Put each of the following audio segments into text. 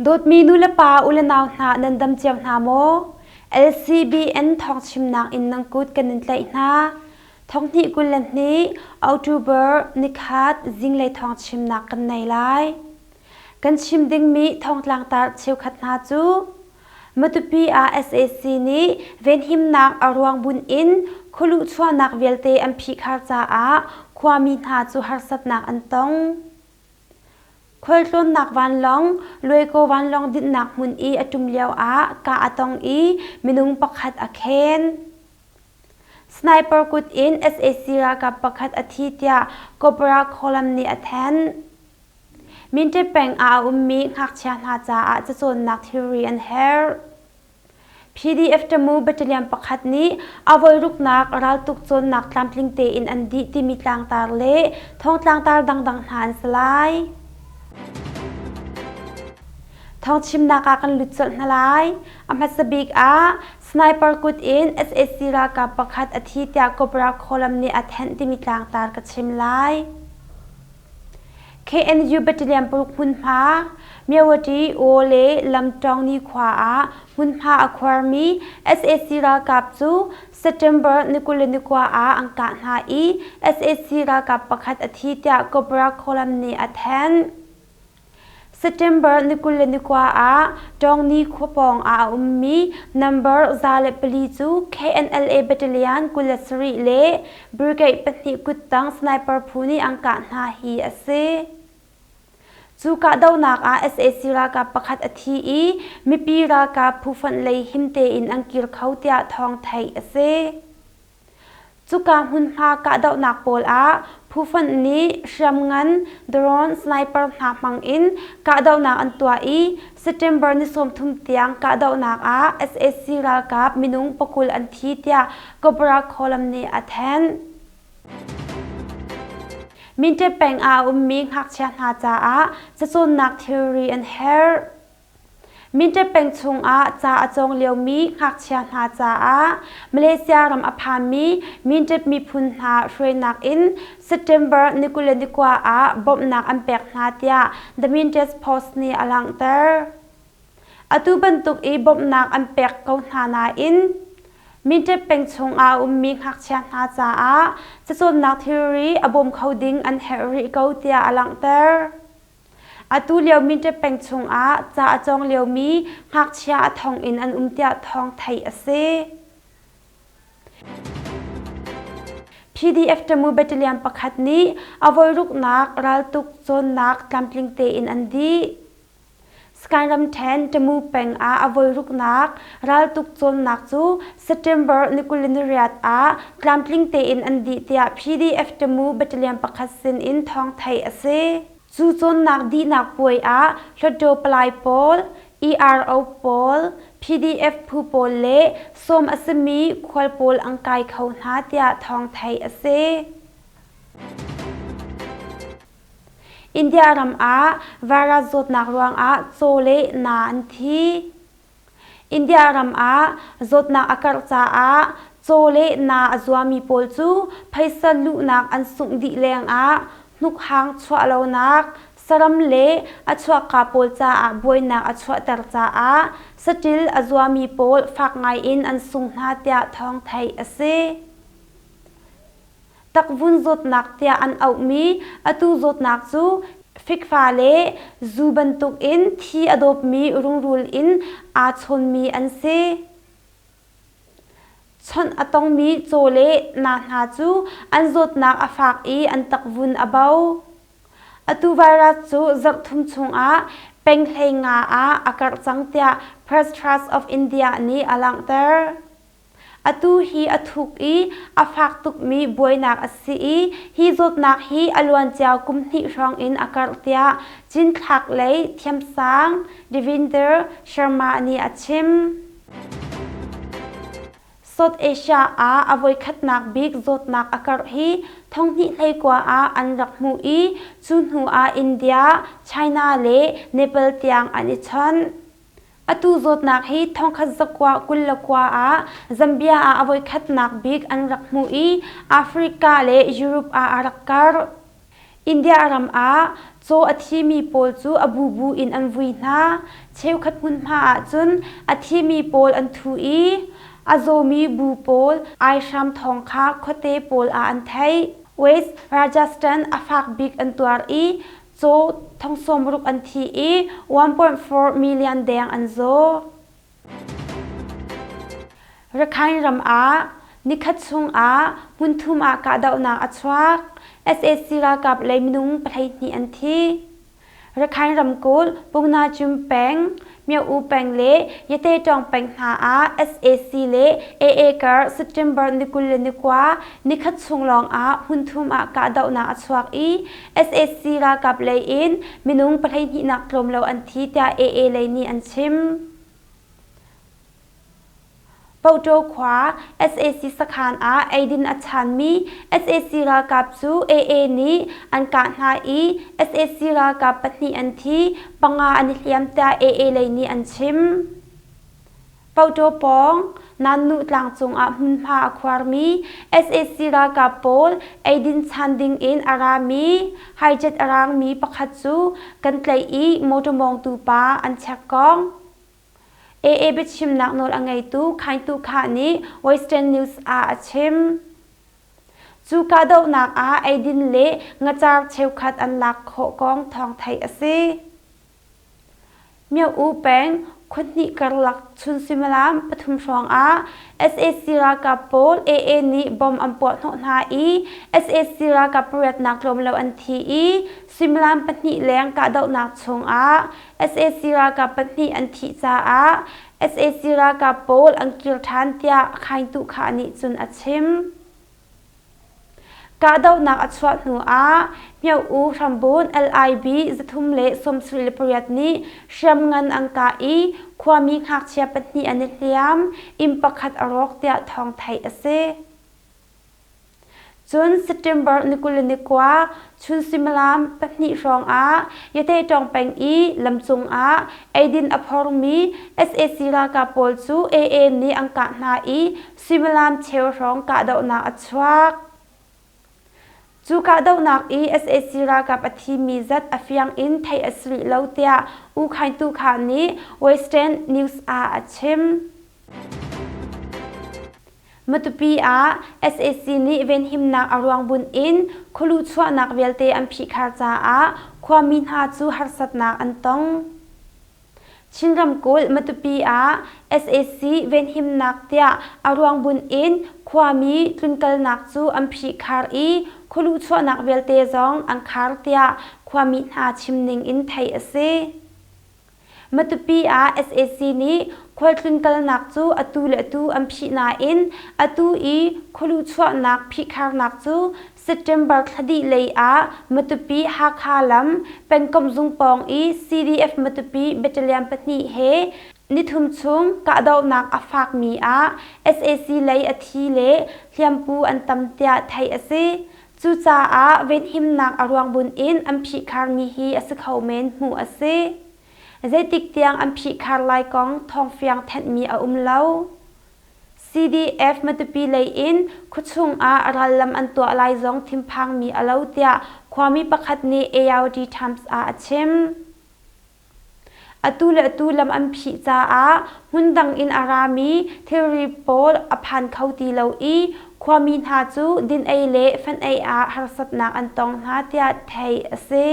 Dawtmi nulepa ulenau hna nan dam cio hna maw? LCBN thawngchimnak in nan kut kan in tlaih hna. Thonghnih 22 October nikhat zinglei thawngchimnak kan nei lai. Kan chim dingmi thawngtlangtar cheukhat hna cu Matupi ah sac nih venhimnak a ruang bunh in khualuh chuahnak vialte an phihkhar caah khuami hna cu harsatnak an tong. Khualtlawnnak vanlawng, Luaikaw vanlawng dinhnak hmun i a ṭum lioah kah a tong i minung pakhat a khen. Sniper kut in sac ralkap pakhat a thi tiah Cobra Column nih a thanh. Minṭet peng ah a ummi ngakchia hna caah cacawnnak thilri an herh. PDF Tamu battalion pakhat nih a voiruknak raltuk cawnnak tlamtling tein an dih timi tlangtar le thawngtlangtar dangdang hna an si lai. Thawngchimnak ah kan lut colh hna lai. A hmasa bik ah sniper kut in sac ralkap pakhat a thi tiah Cobra Column nih a thenh timi tlangtar ka chim lai. KNU battalion paruk hmunhma Myawaddy Aw le Lamtawng nikhua ah hmunhma a khuarmi sac ralkap cu September ni 29 ah an kah hna i sac ralkap pakhat a thi tiah Cobra Column nih a thanh. September ni 29 ah Tawngni khua pawng ah a ummi number 104 cu KNLA Battalion 27 le Brigade pahnih kuttang sniper phu nih an kah hna hi a si. Cu kahdohnak ah sac ralkap pakhat a thi i mipi ralkap phufonh lei him tein an kir kho tiah thawng theih a si. Cuka hmunhma kahdohnak pawl ah phufonh nih hriamngan drone sniper hna hmang in kahdohnak an tuah i September ni 30 tiang kahdohnak ah sac ralkap minung pakul an thi tiah Cobra Column nih a thanh. Minte peng ah a ummi ngakchia hna caah cacawnnak thilri an herh. Minte peng chungah ca a cawng liomi ngakchia hna caah Malaysia ram a phanmi Mintet miphun hna hruainak in September ni 29 ah bawmhnak an pek hna tiah The Mintet Post nih a langhter. Atu bantuk i bawmhnak an pek ko hna nain Minṭep peng chungah a ummi ngakchia hna caah cacawnnak thilri a bawm kho ding an herh rih ko tiah a langhter. Atu lio Minṭep peng chungah ca a cawng liomi ngakchia a thong in an um tiah thawng theih a si. PDF Tamu Battalion pakhat nih a voiruknak raltuk cawnnak tlamtling tein an dih. Sky ramṭhen Tamu peng ah a voiruknak raltuk cawnnak cu September ni 28 ah tlamtling tein an dih tiah PDF Tamu battalion pakhat sin in thawng theih a si. Cu cawnnak dihnak puai ah Hluttaw palai pawl, ERO pawl, PDF phu pawl le sawm a simi khual pawl an kai kho hna tiah thawng theih a si. India ram ah virus zawtnak ruangah caw le na an thi. India ram ah zawtnak a karh caah caw le na a zuami pawl cu phaisa luhnak an sungh dih lengah hnukhang chuah lonak, saram le a chuakka pawl caah buainak a chuahter caah saṭil a zuami pawl fak ngaiin an sung hna tiah thawng theih a si. Takvun zawtnak tiah an auhmi atu zawtnak cu fikfa le zu bantukin thi a dawpmi rungrul in aa chawnmi an si. Chawnh a tongmi caw le na hna cu an zawtnak a fak i an takvun a bo. Atu virus cu zarh thum chungah peng 15 ah a karh cang tiah Press Trust of India nih a langhter. Atu hi a thuk i a fak tukmi buainak a si i hi zawtnak hi a luancia kum hnih hrawng in a karh tiah cinthlak lei thiamsang Devinder Sharma nih a chim. South Asia ah a voikhatnak bik zawtnak a karh hi thonghnih hleikua ah an rak hmuh i cu hnu ah India, China le Nepal tiang an i chawnh. Atu zawtnak hi thongkhat zakua 29 ah Zambia ah a voikhatnak bik an rak hmuh i Africa le Europe ah a rak karh. India ram ah Caw a thimi pawl cu a bubu in an vui hna. Cheukhat hmunhma ahcun a thimi pawl an thu i a zawmi bu pawl aihram thawng kha khuate pawl ah an theih. West Rajasthan a fak bik an tuar i caw thong 60 an thi i 1.4 million deng an zaw. Rakhine ram ah nikhat chung ah hmunthum ah kahdohnak a chuak. Sac ralkap lei minung 12 an thi. Rakhine ramkulh Pungnachum peng, Myo-U peng le Yatetawng peng hna ah sac le AA kar September ni 29 nikhat chung lawng ah hmunthum ah kahdohnak a chuak i sac ralkap lei in minung 12 nak tlawm lo an thi tiah AA lei nih an chim. Pohṭaw khua sac sakhan ah eidin a chaanmi sac ralkap cu AA nih an kah hna i sac ralkap pahnih an thi, panga an i hliam tiah AA lei nih an chim. Pohṭaw pawng Nannu tlang cungah hmunhma a khuarmi sac ralkap pawl eidin chaan dingin a rami hijet a raangmi pakhat cu kan tlaih i mawṭaw mawngtu pa an chek kong. AA biachimnak nawl a ngeitu Khaing Tu Kha nih Western News ah a chim. Cu kahdohnak ah eidin le ngacar cheukhat an lak khawh kong thawng theih a si. Myo-U peng khuahnih karlak chun suimilam pathum hrawng ah sac ralkap pawl AA nih bom an puahhnawh hna i sac ralkap pariatnak tlawm lo an thi i suimilam pahnih leng kahdohnak chungah sac ralkap pahnih an thih caah sac ralkap pawl an kir ṭhan tiah Khaing Tu Kha nih cun a chim. Kahdohnak a chuah hnu ah Myo-U hrambun LIB 378 nih hriamngan an kah i khuami ngakchia pahnih an i hliam, inn pakhat a rawk tiah thawng theih a si. Cun September ni 29 chun suimilam pahnih hrawng ah Yatetawng peng i lamcung ah eidin a phormi sac ralkap pawl cu AA nih an kah hna i suimilam cheu hrawng kahdohnak a chuak. Cu kahdohnak i sac ralkap a thimi zat a fiang in theih a si rih lo tiah U Khaing Tu Kha nih Western News ah a chim. Matupi ah sac nih venhimnak a ruang bunh in khualu chuahnak vialte an phihkhar caah khuami hna cu harsatnak an tong. Chin ramkulh Matupi ah sac venhimnak tiah a ruang bunh in khuami tlunkalnak cu an phihkhar i khualu chuahnak vialte zong an khar tiah khuami hna chimning in theih a si. Matupi ah sac nih khualtlun kalnak cu atu le atu an phih nain atu i khualuh chuahnak phihkharnak cu September thla dih lei ah Matupi Hakha lam pengkomh zung pawng i CDF Matupi Battalion pahnih he nithum chung kahdohnak a fakmi ah sac lei a thi le hliampu an tam tiah theih a si. Cucaah venhimnak a ruang bunh in an phihkharmi hi a si kho men hmuh a si. Zeitik tiang an phihkhar lai kong thawngfiang thenhmi a um lo. CDF Matupi lei in khuachung ah rallam an tuah lai zong thinphangmi a lo tiah khuami pakhat nih ARD Times ah a chim. Atu le atu lam an phih caah hmundang in a rami thilri pawl a phan kho ti lo i khuami hna cu din-ei le fenh-ei ah harsatnak an tong hna tiah theih a si.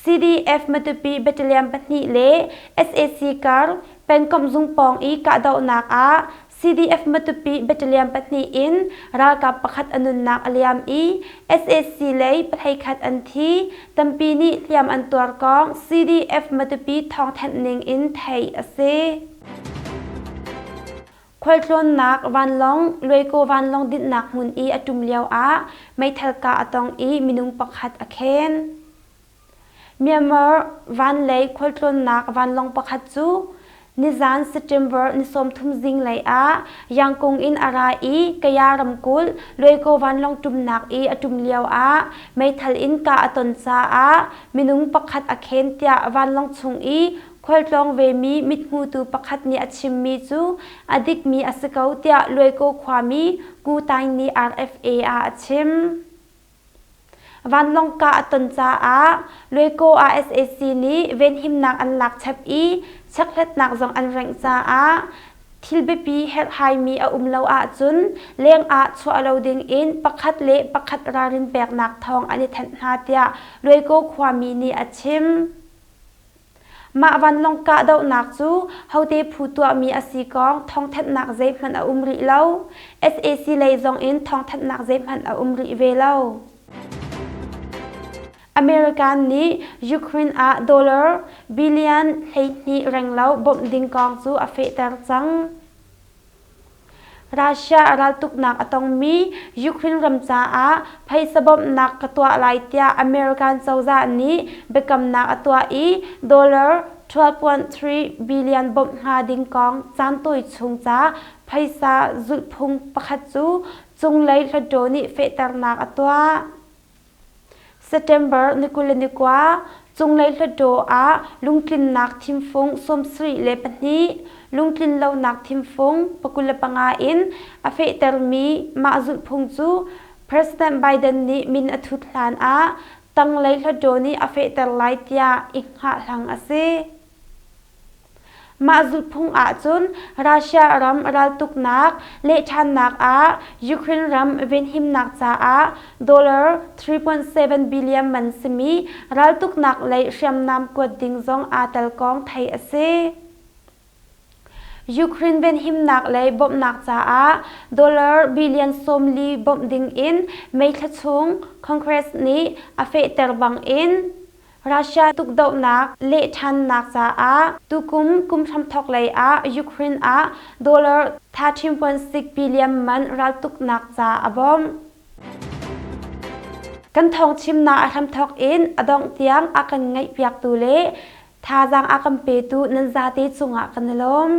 CDF Matupi Battalion pahnih le sac kar pengkomh zung pawng i kahdohnak ah CDF Matupi Battalion pahnih in ralkap pakhat a nunnak a liam i sac lei pahleikhat an thi, tampi nih hliam an tuar kong CDF Matupi thawngthanh ning in theih a si. Khualtlawnnak vanlawng Luaikaw vanlawng dinhnak hmun i a ṭum lio ah meithal kah a tong i minung pakhat a khen. Myanmar vanlei khualtlawnnak vanlawng pakhat cu nizan September ni 30 zinglei ah Yangkung in a ra i Kaya ramkulh Luaikaw vanlawng ṭumnak i a ṭum lio ah meithal in kah a ton caah minung pakhat a khen tiah vanlawng chung i khualtlawng vemi mithmutu pakhat nih a chimmi cu a dikmi a si ko tiah Luaikaw khuami Ku Taing nih RFA ah a chim. Vanlawng kah a ton caah Luaikaw ah sac nih venhimnak an lak chap i chekhlatnak zong an rengh caah thil biapi herhhaimi a um lo ahcun leng ah chuah lo ding in pakhat le pakhat ralrin peknak thawng an i thanh hna tiah Luaikaw khuami nih a chim. Mah vanlawng kahdohnak cu hote phu tuahmi a si kong thawngthanhnak zeihmanh a um rih lo. Sac lei zong in thawngthanhnak zeihmanh a um rih ve lo. American nih Ukraine ah dollar billion 12 renglo bawmh ding kong cu a fehter cang. Russia raltuknak a tongmi Ukraine ram caah phaisa bawmhnak ka tuah lai tiah American cozah nih biakamnak a tuah i dollar 12.3 billion bawmh hnga ding kong caantawi chung ca phaisa zulhphung pakhat cu cunglei Hluttaw nih fehternak a tuah. September ni 29, Cunglei Hluttaw ah lungtlinnak thimfung 72, lungtlinlonak thimfung 25 in a fehtermi mah zulhphung cu President Biden nih min a thut hlan ah tanglei Hluttaw nih a fehter lai tiah i hngahhlang a si. Mah zulhphung ahcun Russia ram raltuknak lehṭhannak ah Ukraine ram venhimnak caah dollar 3.7 billion man simi raltuknak lei hriamnam kuat ding zong aa tel kong theih a si. Ukraine venhimnak lei bawmhnak caah dollar billion 40 bawmh ding in May thla chung Congress nih a fehter bangin Russia tukdohnak lehṭhannak caah tukum kum hramthawk lei ah Ukraine ah dollar 13.6 billion man raltuknak ca a bawmh. Kan thawngchimnak a hramthawk in a dongh tiang a kan ngaihpiaktu le thazaang a kan petu nan zate cungah kan i lawm.